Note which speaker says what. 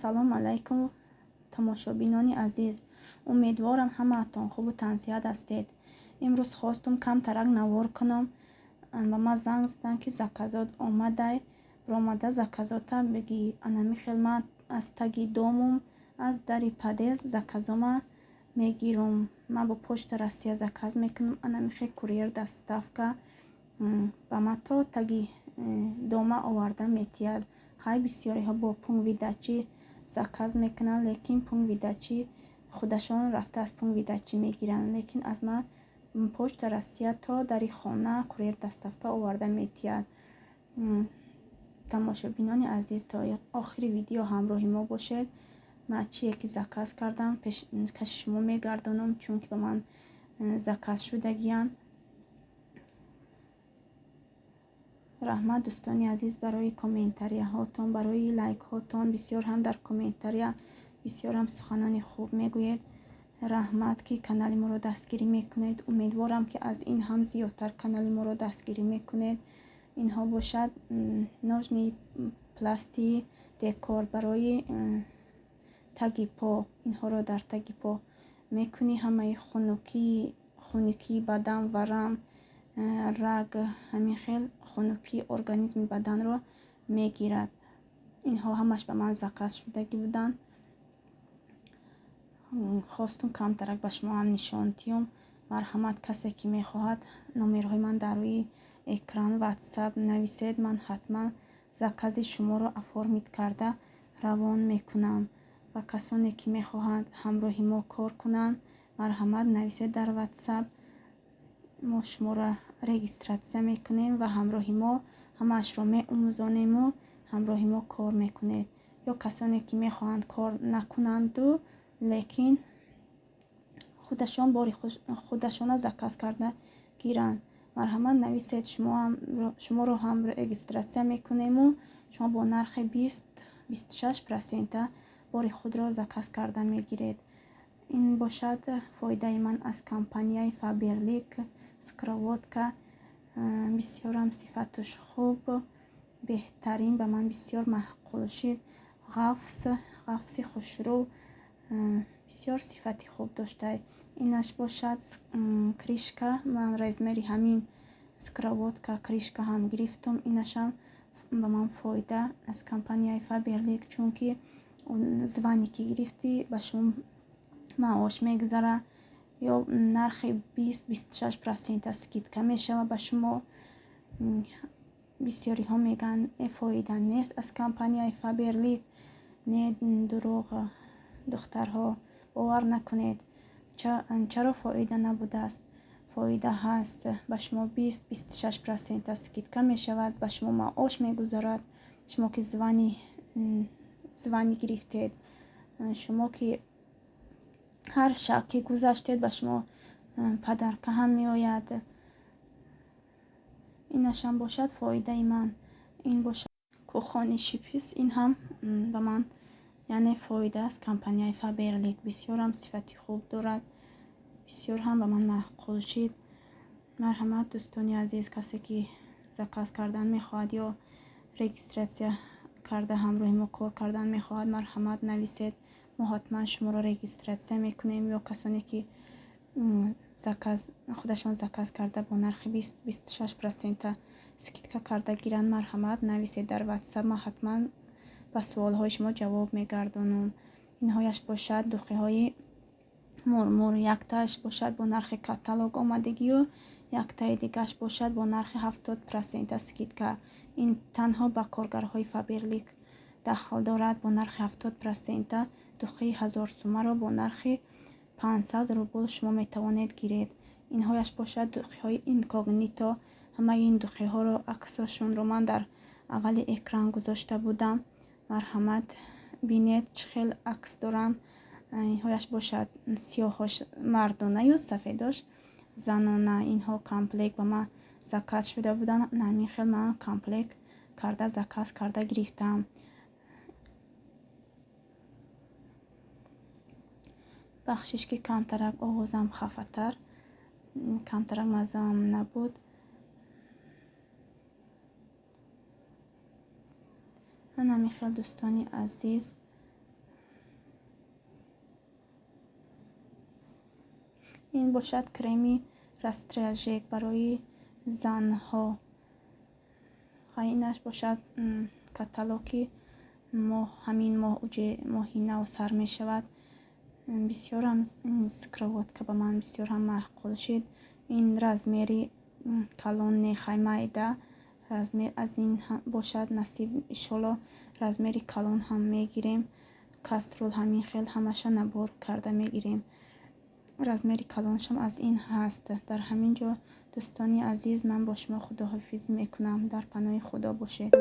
Speaker 1: Ассалому алайкум, тамошобинони азиз. Умедворам, ҳамаатон хубу тансиҳат ҳастед. Имрӯз хостум камтарак навор кунам. Ба ман занг заданд, ки заказот омадай, ромада заказота бигӣ. Анами хел ман аз таги домум, аз дари подъезд заказома мегирум. Ман бо Почта Россия заказ мекунам. Анами хел курьер доставка ба ман то таги дома оварда метиҳад. Хай, бисёриҳо бо пункт выдачи заказ мекунанд, лекин пункт выдачи худашон рафта аз пункт выдачи мегиранд, лекин аз ман Почта Россия то дари хона курьер доставка оварда метиҳад. Тамошобинони азиз, то охири видео ҳамроҳи мо бошед. Ман чие ки заказ кардам, пешкаши шумо мегардонам, чунки ба ман заказ шудагиянд. Раҳмат, дӯстони азиз, барои комментарияҳотон, барои лайкҳотон. Бисёр ҳам дар комментария бисёр ҳам суханони хуб мегӯед. Раҳмат, ки канали моро дастгирӣ мекунед. Умедворам, ки аз ин ҳам зиёдтар канали моро дастгирӣ мекунед. Инҳо бошад ножные пласти декор барои таги по. Инҳоро дар таги по мекунӣ, ҳамаи хунукии бадан, варам, раг, ҳамин хел хунукии организми баданро мегирад. Инҳо ҳамаш ба ман заказ шудагӣ буданд. Хостум камтарак ба шумо ҳам нишон диҳам. Марҳамат, касе ки мехоҳад, номерҳои ман дар рӯи экран, Ватсап нависед, ман ҳатман закази шуморо оформить карда равон мекунам. Ва касоне ки мехоҳанд ҳамроҳи мо кор кунанд, марҳамат, нависед дар Ватсап. Мо шуморо регистрация мекунем ва ҳамроҳи мо ҳамаашро меомӯзонему ҳамроҳи мо кор мекунед. Ё касоне ки мехоҳанд кор накунанду, лекин худашон бори худашона заказ карда гиранд, марҳамат, нависед. Шуморо ҳам регистрация мекунему шумо бо нархи 20-26 процента бори худро заказ карда мегиред. Ин бошад фоидаи ман аз компанияи Фаберлик. Сковородка бисёрам сифаташ хуб, беҳтарин, ба ман бисёр маъқул шид. Ғафси хушрӯ, бисёр сифати хуб дошта. Инаш бошад крышка. Ман размери ҳамин сковородка крышка ҳам гирифтум. Инашам ба ман фоида аз компанияи Фаберлик, чунки звание ки гирифтӣ, ба шумо маош мегузарад ё нархи 20-26 процента скидка мешавад ба шумо. Бисёриҳо мегӯянд, фоида нест аз компанияи Фаберлик. Не, дурӯғ, духтарҳо, бовар накунед. Чаро фоида набудааст? Фоида ҳаст. Ба шумо 20-26 процента скидка мешавад, ба шумо маош мегузарад. Шумо ки звание гирифтед, шумо ки ҳар шаг ки гузаштед, ба шумо подарка ҳам меояд. Инашам бошад фоидаи ман. Ин бошад кухонный шпиц. Ин ҳам ба ман, яъне, фоида аз компанияи Фаберлик. Бисёрам сифати хуб дорад, бисёр ҳам ба ман маъқул шид. Марҳамат, дӯстони азиз, касе ки заказ кардан мехоҳад ё регистрация карда ҳамроҳи мо кор кардан мехоҳад, марҳамат, нависед. Мо ҳатман шуморо регистрация мекунем. Ё касоне ки заказ худашон заказ карда, бо нархи 20-26 процента скидка карда гиранд, марҳамат, нависед дар Ватсап. Ман ҳатман ба суолҳои шумо ҷавоб мегардонам. Инҳояш бошад духиҳои мурмур. Яктааш бошад бо нархи каталог омадагию, яктаи дигааш бошад бо нархи 70 процента скидка. Ин танҳо ба коргарҳои Фаберлик дахл дорад. Бо нархи 70 процента духии 1000 сумаро бо нархи 500 рубл шумо метавонед гиред. Инҳояш бошад духиҳои Инкогнито. Ҳамаи ин духиҳоро, аксошонро ман дар аввали экран гузошта будам. Марҳамат, бинед, чӣ хел акс доранд. Инҳояш бошад сиёҳош мардонаю сафедош занона. Инҳо комплект ба ман заказ шуда буданд. Ҳамин хел ман комплект карда заказ карда гирифтам. Бахшиш, ки камтарак овозам хафатар, камтарак маззаам набуд. Ҳамин хел, дӯстони азиз. Ин бошад креми расстрижек барои занҳо. Инаш бошад каталоги моҳ, ҳамин моҳ уже моҳи нав сар мешавад. Бисёрам сковородка ба ман бисёр ҳам маъқул шид. Ин размери калон не, хай, майда размер аз ин бошад. Насиб, иншолло, размери калон ҳам мегирем. Кастрюль ҳамин хел, ҳамаша набор карда мегирем. Размери калоншам аз ин ҳаст. Дар ҳамин ҷо, дӯстони азиз, ман бо шумо худоҳофизӣ мекунам. Дар паноҳи Худо бошед.